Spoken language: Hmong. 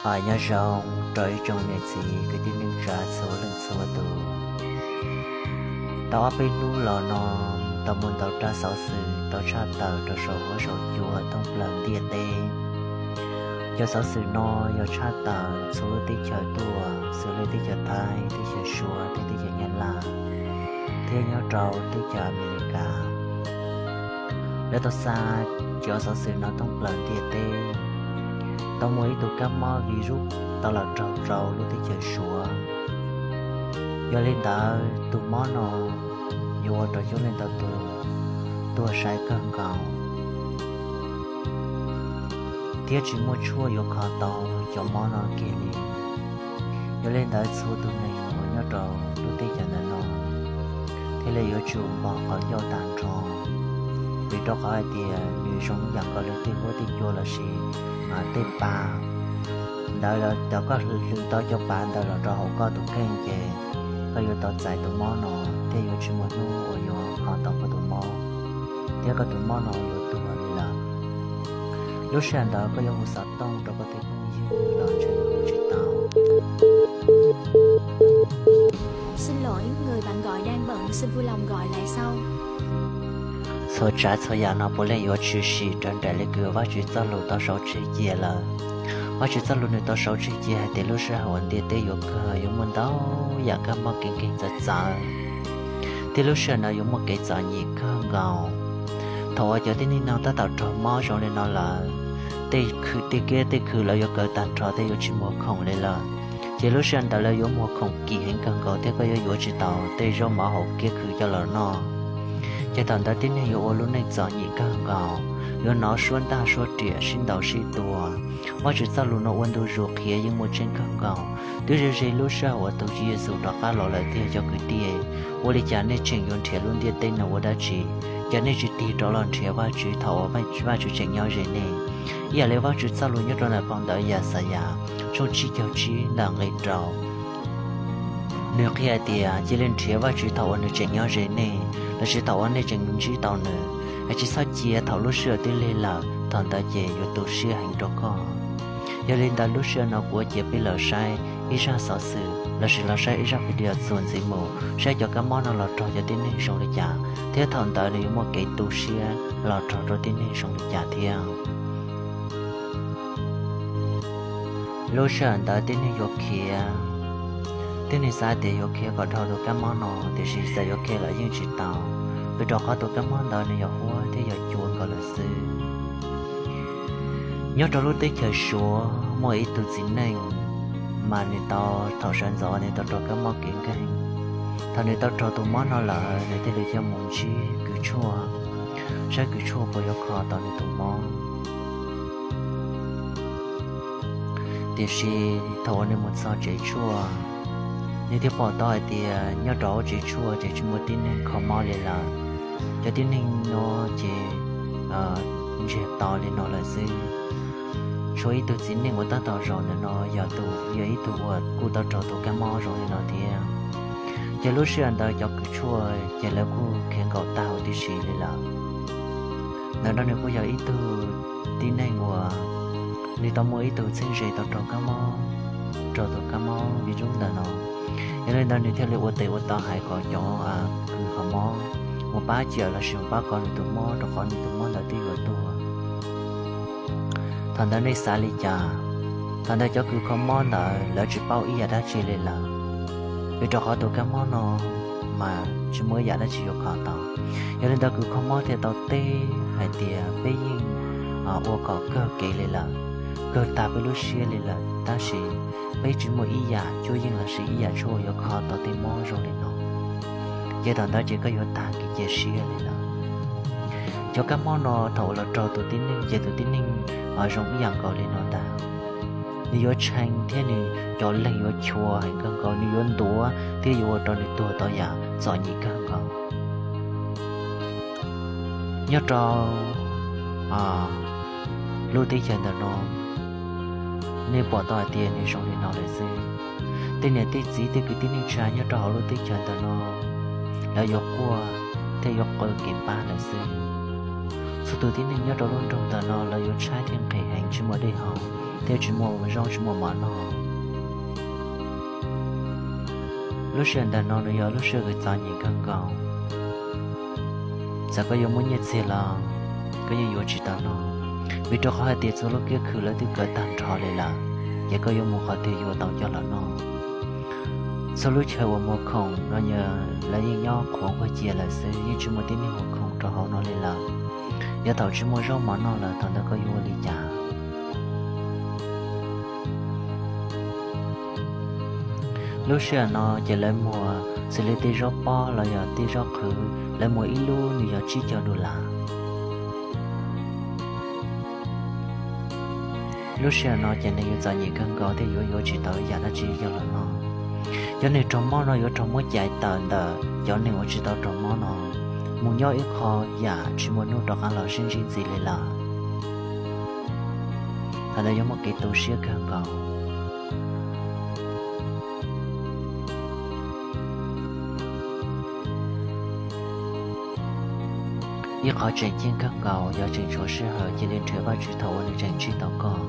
Nyob zoo rau ib tsoom niam txiv kwv tij neej tsa txhua leej txhua tus. Tau ob peb hnub los no tau muaj ntau rab xov xwm tau tshaj tawm rau saum huab saum cua thoob plaws ntiaj teb. Cov xov xwm no yog tshaj tawm txhua lub teb chaws tuaj, xws li teb chaws Thaib, teb chaws Suav thiab teb chaws Nyab Laj, thiab nyob rau teb chaws Amelikas. Lawv tau xa cov xov xwm no thoob plaws ntiaj teb. Tau muaj ib tug kab mob virus tau los raug rau lub teb chaws Suav. Yog li ntawd tus mob no yuav ua rau coob leej ntau tus tuag sai kawg nkaus, thiab tsis muaj tshuaj yuav kho tau cov mob no kiag li. Yog li ntawd txhua tus neeg uas nyob rau lub teb chaws ntawm no thiaj li yuav tsum npog qhov ncauj tag nrho, vim rau qhov hais tias nws zoo ib yam nkaus li tej huab tej cua lossis tej pav ntawd. Thaum koj hlwv tau cov pav ntawd los rau hauv koj tus kheej ces koj yuav tau txais tus mob no, thiab yuav tsis muaj hnub uas yuav kho tau koj tus mob, thiab koj tus mob no yuav tuag li lawm. Lub sij hawm ntawd koj yuav hu xov tooj rau koj tej phooj ywg los ntshe hu tsis tau. Txhua tsav txhua yam no puav leej yuav tshwm sim raws nraim li kws Vajtswv txoj lus tau sau tseg cia lawm. Vajtswv txoj lus nws tau sau tseg cia hais tias lub sij hawm uas ntiaj teb yuav kawg yuav muaj ntau yam kab mob kev nkeeg txawv txawv, thiab lub sij hawm no yuav muaj kev txom nyem kawg nkaus. Thaum uas cov tib neeg no tab tom raug mob zoo li no lawm, tej khw, tej kiab tej khw lawv yuav kaw tag nrho thiab yuav tsis muag khoom li lawm, ces lub sij hawm ntawd lawv yuav muag khoom kim heev kawg nkaus thiab koj yuav yuav tsis tau tej zaub mov hauv kiab khw coj los noj. Ces thaum ntawd tib neeg yuav ua lub neej txom nyem kawg nkaus, yuav hnov suab ntaj suab riam sib ntaus sib tua. Vajtswv txoj lus no ua ntu zus qhia yeej muaj tseeb kawg nkaus. Twb ze ze lub sij hawm uas tus Tswv Yexus rov qab los lawm tiag cov kwv tij, ua li cas nej tseem yuav nrhiav lub ntiaj teb no ua dab tsi? Cas nej tsis tig rov los nrhiav Vajtswv thaum uas Vajtswv tseem nyob ze nej? Ib yam li Vajtswv txoj lus nyob rau ntawm phau ntawv Yaxayas tshooj tsib caug tsib ntawm nqe rau, nws qhia hais tias cia li nrhiav Vajtswv thaum uas nws tseem nyob ze nej, lossis thaum uas nej tseem ntsib tau nws, es tsis txhob cia thaum lub sij hawm twb lig lawm, thaum ntawd ces yuav tu siab heev rau koj. Yog li ntawd lub sij hawm no kuv cia peb los saib ib zaj xov xwm lossis los saib ib zaj video txuas ntxiv mus saib cov kab mob no los raug cov tib neeg zoo li cas, thiab thaum ntawd nws yuav muaj kev tu siab los raug rau tib neeg zoo li cas thiab. Lub sij hawm ntawd tib neeg yuav khiav, tib neeg xav tias yuav khiav kom dhau tus kab mob no, tiam sis txawm yuav khiav los yeej tsis tau, vim rau qhov tus kab mob ntawd nws yog huab thiab yog cua nkaus lawm xwb. Nyob rau lub teb chaws Suav muaj ib tug txiv neej, mas nws tau, thaum sawv ntxov nws tau raug kab mob kev nkeeg. Thaum nws tau raug tus mob no lawm nws thiaj li coj mus ntsib kws tshuaj, saib kws tshuaj puas yuav kho tau nws tus mob. Tiam sis thaum uas nws mus txog tsev tshuaj, nws thiaj pom tau hais tias nyob rau hauv tsev tshuaj ces tsis muaj tib neeg kho mob li lawm. Cov tib neeg no ces ntsiag to li no lawm xwb. Tshuav ib tug txiv neej uas tab tom zaum ntawm no yog tus, yog ib tug uas kuj tau raug tus kab mob zoo li no thiab. Ces lub sij hawm ntawd cov kws tshuaj ces lawv kuj khiav nkaum tag huv tib si li lawm. Ntawm no nws kuj yog ib tug tib neeg uas nws tau muaj ib tug txheeb ze tau raug kab mob, raug tus kab mob virus ntawm no. Yog li ntawd nws thiaj li ua tes ua taw hais kom cov kws kho mob mus pab ciam lossis mus pab kho nws tus mob, rau qhov nws tus mob ntawd twb yuav tuag. Thaum ntawd nej xav li cas? Thaum ntawd cov kws kho mob ntawd lawv tsis paub ib yam dab tsi li lawm, vim rau qhov tus kab mob no mas tsis muaj ib yam dab tsi yuav kho tau. Yog li ntawd kws kho mob thiaj tau teb hais tias peb yeej ua kom kawg kev li lawm, kawg tag peb lub siab li lawm, tab sis peb tsis muaj ib yam cuab yeej lossis ib yam tshuaj yuav kho tau tej mob zoo li no. Ces thaum ntawd ces koj yuav tag kev cia siab li lawm. Cov kab mob no thaum uas los raug tus tib neeg ces tus tib neeg zoo ib yam nkaus li no ntag. Nws yuav tshee thiab nws cov leeg yuav chua heev kawg nkaus, nws yuav ntuav thiab yuav ua rau nws tuag tau yam txom nyem kawg nkaus. Nyob rau lub teb chaws ntawm no, nej pom tau hais tias nws zoo li no lawm xwb. Tej niam tej txiv tej kwv tij neej tsa nyob rau hauv lub teb chaws ntawm no, lawv yuav quaj thiab yuav qw kev pab lawm xwb. Txhua tus tib neeg nyob rau lub nroog ntawm no lawv yuav tshaib thiab nqhis heev tsis muaj dej haus, thiab tsis muaj zaub tsis muaj mov noj. Lub sij hawm ntawm no nws yog lub sij hawm uas txom nyem kawg nkaus. Txawm koj yuav muaj nyiaj txiag los koj yeej yuav tsis tau noj, vim rau qhov hais tias txhua lub kiab khw lawv twb kaw tag nrho li lawm, ces koj yuav mus qhov twg yuav tau coj los noj? Txhua lub chaw uas muas khoom no yog lawv yeej nyob qhuav nquag cia lawm xwb, yeej tsis muaj tib neeg ua khoom rau hauv no li lawm. Yog thaum tsis muaj zaub mov noj lawm, thaum ntawd koj yuav ua li cas? Lub sij hawm no ces lawv muag xws li tej zaub pob los yog tej zaub qhwv, lawv muag ib lub nws yog tsib caug dollar. Lub sij hawm no ces neeg yuav txom nyem kawg nkaus thiab yuav yuav tsis tau ib yam dab tsi coj los noj. Cov neeg raug mob no yuav raug muab cais tawm ntawm cov neeg uas tsis tau raug mob no mus nyob ib qho yam tsis muaj hnub rov qab los sib ntsib ntxiv li lawm. Thaum ntawd yuav muaj kev tu siab kawg nkaus. Ib qho tseem ceeb kawg nkaus, yog tseem tshuav sij hawm cia li nrhiav Vajtswv thaum uas nws tseem ntsib tau koj.